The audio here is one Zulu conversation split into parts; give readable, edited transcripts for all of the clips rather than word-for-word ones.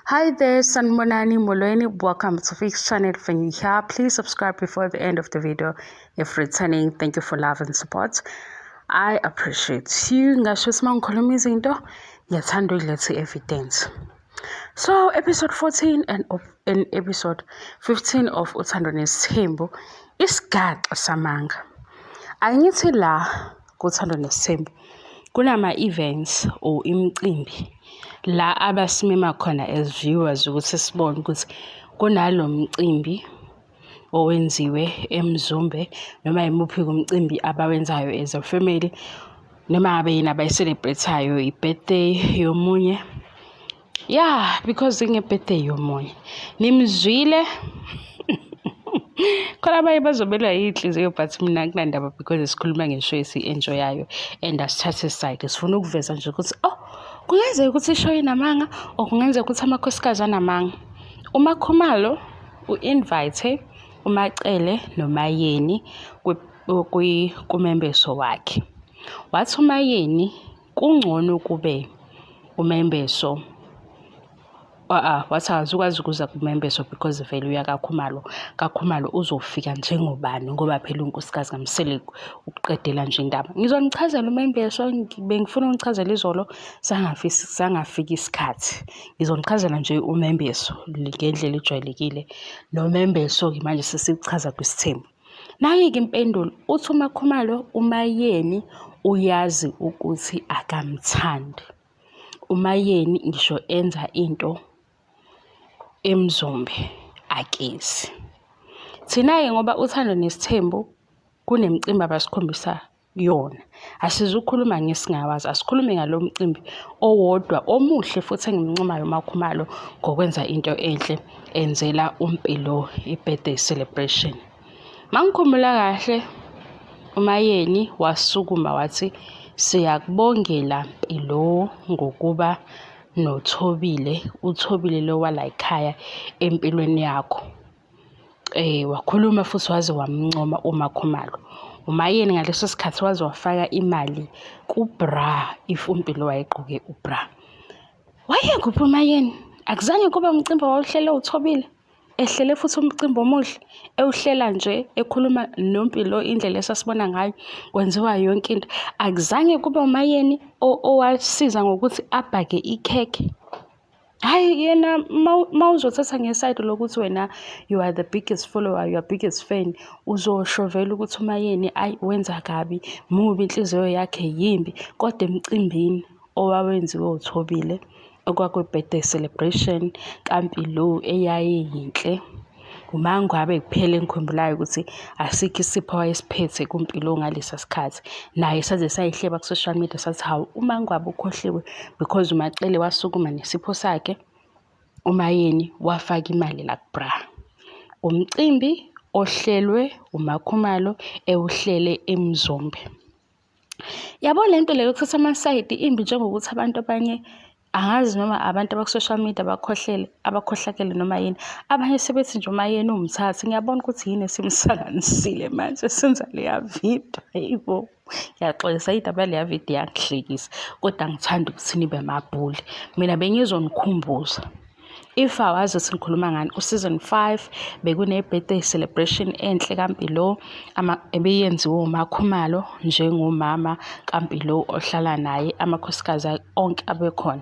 Hi there, Sanibonani Molweni. Welcome to Fix Channel. If you're here, please subscribe before the end of the video. If returning, thank you for love and support. I appreciate you. Ngasho ukuthi mangikhuluma izinto, ngiyathanda ukuletha i-evidence. So, episode 14 and episode 15 of Uthando Nesithembu, isigaxa samanga. Angithi la kuThando Nesithembu kunama-events or imicimbi la abasimema khona as viewers ukuthi sibone ukuthi kunalo mcimbi owenziwe eMzumbe noma yimuphi umcimbi abawenzayo as a family, noma ngabe yini abayi-celebrate-ayo, i-birthday yomunye. Yeah, because inge-birthday yomunye. Nimzwile? Khona abanye bazobelwa iy'nhliziyo, but mina akunandaba because sikhuluma nge-show esi-enjoy-ayo and asithathe side. Sifuna ukuveza nje ukuthi, oh, kungenzeka ukuthi i-show inamanga or kungenzeka ukuthi amakhosikazi anamanga. UMakhumalo u-invite uMacele noMayeni kumembeso wakhe. Wathi uMayeni kungcono kube umembeso, wathi akazukwazi ukuza kumembeso because vele uya kaKhumalo. KaKhumalo uzofika njengobani ngoba phela unkosikazi kaMseleku, ukuqedela nje indaba. Ngizonichazela umembeso, bengifuna ukunichazela izolo, sangafika isikhathi. Ngizonichazela nje umembeso ngendlela ejwayelekile. Nomembeso-ke manje sesiwuchaza kwisithembu. Nayi-ke impendulo, uthi uMakhumalo uMayeni uyazi ukuthi akamthandi. UMayeni ngisho enza into eMzumbe akezi. Thina-ke ngoba Uthando Nesithembu kunemicimbi abasikhombisa yona, asizukukhuluma ngesingawazi, asikhulume ngalo mcimbi owodwa omuhle futhi engimncomayo uMakhumalo ngokwenza into enhle enzela uMpilo i-birthday celebration. Mangikhumbula kahle, uMayeni wasukuma wathi siyakubongela Mpilo ngokuba noThobile, uThobile lo wala ekhaya empilweni yakho. Wakhuluma futhi waze wamncoma uMakhumalo. UMayeni ngaleso sikhathi waze wafaka imali ku-bra if uMpilo wayegqoke u-bra. Wayekuphi uMayeni? Akuzange kube umcimbi owawuhlele uThobile. Ehlele futhi umcimbi omuhle, ewuhlela nje ekhuluma noMpilo indlela esasibona ngayo kwenziwa yonke into. Akuzange kube uMayeni owasiza ngokuthi abhake ikhekhe. Hhayi yena, mawuzothatha nge-side lokuthi wena you are the biggest follower, your biggest fan, uzosho vele ukuthi uMayeni ayi wenza kabi, mubi, inhliziyo yakhe yimbi. Kodwa emcimbini owawenziwe uThobile, okwakwi-birthday celebration kaMpilo eyayiyinhle, uMaNgwabe kuphela engikhumbulayo ukuthi asikho isipho awayesiphethe kuMpilo ngalesa sikhathi. Naye saze sayihleba ku-social media sathi hawu, uMaNgwabe ukhohliwe because uMacele wasukuma nesipho sakhe, uMayeni wafaka imali la ku-bra. Umcimbi ohlelwe uMakhumalo ewuhlele eMzumbe. Yabo le nto le yokuthatha amasayidi imbi, njengokuthi abantu abanye, angazi noma abantu abaku-social media bakhohlele, abakhohlakele noma yini. Abanye sebethi nje uMayeni uwumthathi. Ngiyabona ukuthi yini esimsanganisile manje senza leya video. Hayibo. Ngiyaxolisa, indaba yaleya video iyangihlekisa kodwa ngithanda ukuthi nibe amabhuli. Mina bengizonikhumbuza. If awazi ukuthi ngikhuluma ngani, ku-season 5 bekune-birthday celebration enhle kaMpilo ebeyenziwe uMakhumalo njengomama kaMpilo ohlala naye, amakhosikazi onke abekhona.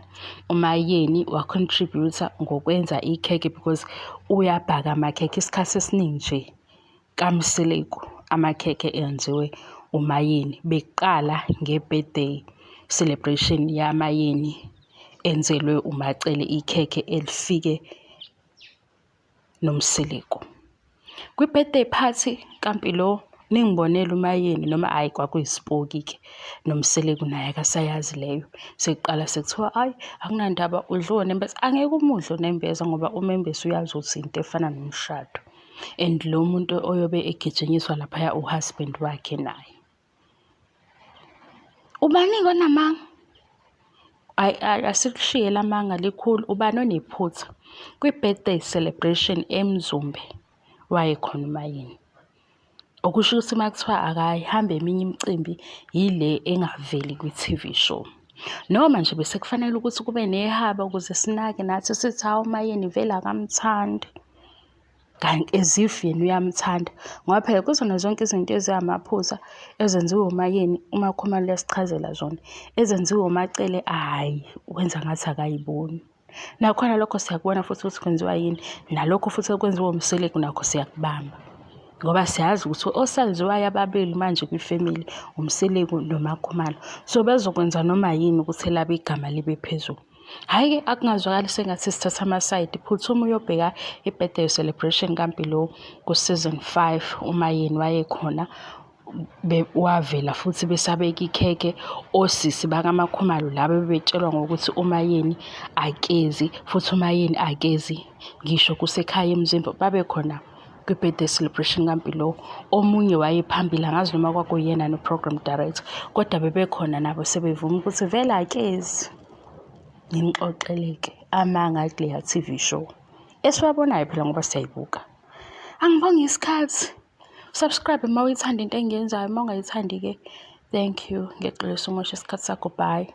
UMayeni wa-contribute-a ngokwenza ikhekhe because uyabhaka amakhekhe isikhathi esiningi nje kaMseleku amakhekhe enziwe uMayeni. Bekuqala nge-birthday celebration yaMayeni enzelwe uMacele ikhekhe elifike noMseleku. Kwi-birthday party kaMpilo ningibonele uMayeni, noma hhayi kwakuyisipoki-ke, noMseleku naye akasayazi leyo. Sekuqala sekuthiwa hhayi akunandaba udliwe unembeza. Angeke umudle unembeza ngoba umembesa uyazi ukuthi into efana nomshado. And lo muntu oyobe egijinyiswa laphaya u-husband wakhe naye. Ubani-ke onamanga? Hhayi, asikushiye lamanga likhulu. Ubani onephutha? Kwi-birthday celebration eMzumbe wayekhona uMayeni. Okusho ukuthi uma kuthiwa akayihambe eminye imicimbi yile engaveli kwi-T_V show. Noma nje bese kufanele ukuthi kube nehaba ukuze sinake nathi sithi hawu uMaYeni vele akamthandi. Kanti as if yena uyamthanda ngoba phela kuzona zonke izinto ezingamaphutha ezenziwa uMaYeni uMaKhumalo uyasichazela zona. Ezenziwa uMaCele hhayi wenza ngathi akayiboni. Nakhona lokho siyakubona futhi ukuthi kwenziwa yini, nalokho futhi okwenziwa uMseleku nakho siyakubamba. Ngoba siyazi ukuthi osaziwayo ababili manje kwifemili uMseleku noMaKhumalo. So bezokwenza noma yini ukuthi elabo igama libe phezulu. Hhayi-ke akungazwakali sengathi sithatha amasayidi, phuthuma uyobheka i-birthday celebration kaMpilo ku-season 5 uMaYeni wayekhona wavela futhi besabeka ikhekhe osisi bakaMakhumalo laba bebetshelwa ngokuthi uMaYeni akezi futhi uMaYeni akezi ngisho kusekhaya eMzimba babekhona kwi-birthday celebration kaMpilo. Omunye wayephambili angazi noma kwakuyena no-program director kodwa bebekhona nabo sebevuma ukuthi vele akezi. Nginixoxele-ke amanga kuleya TV show esiwabonayo phela ngoba siyayibuka. Angibonge isikhathi. Subscribe uma uyithanda into engiyenzayo, uma ungayithandi-ke thank you. Ngiyaxolisa umosha isikhathi sakho, bye.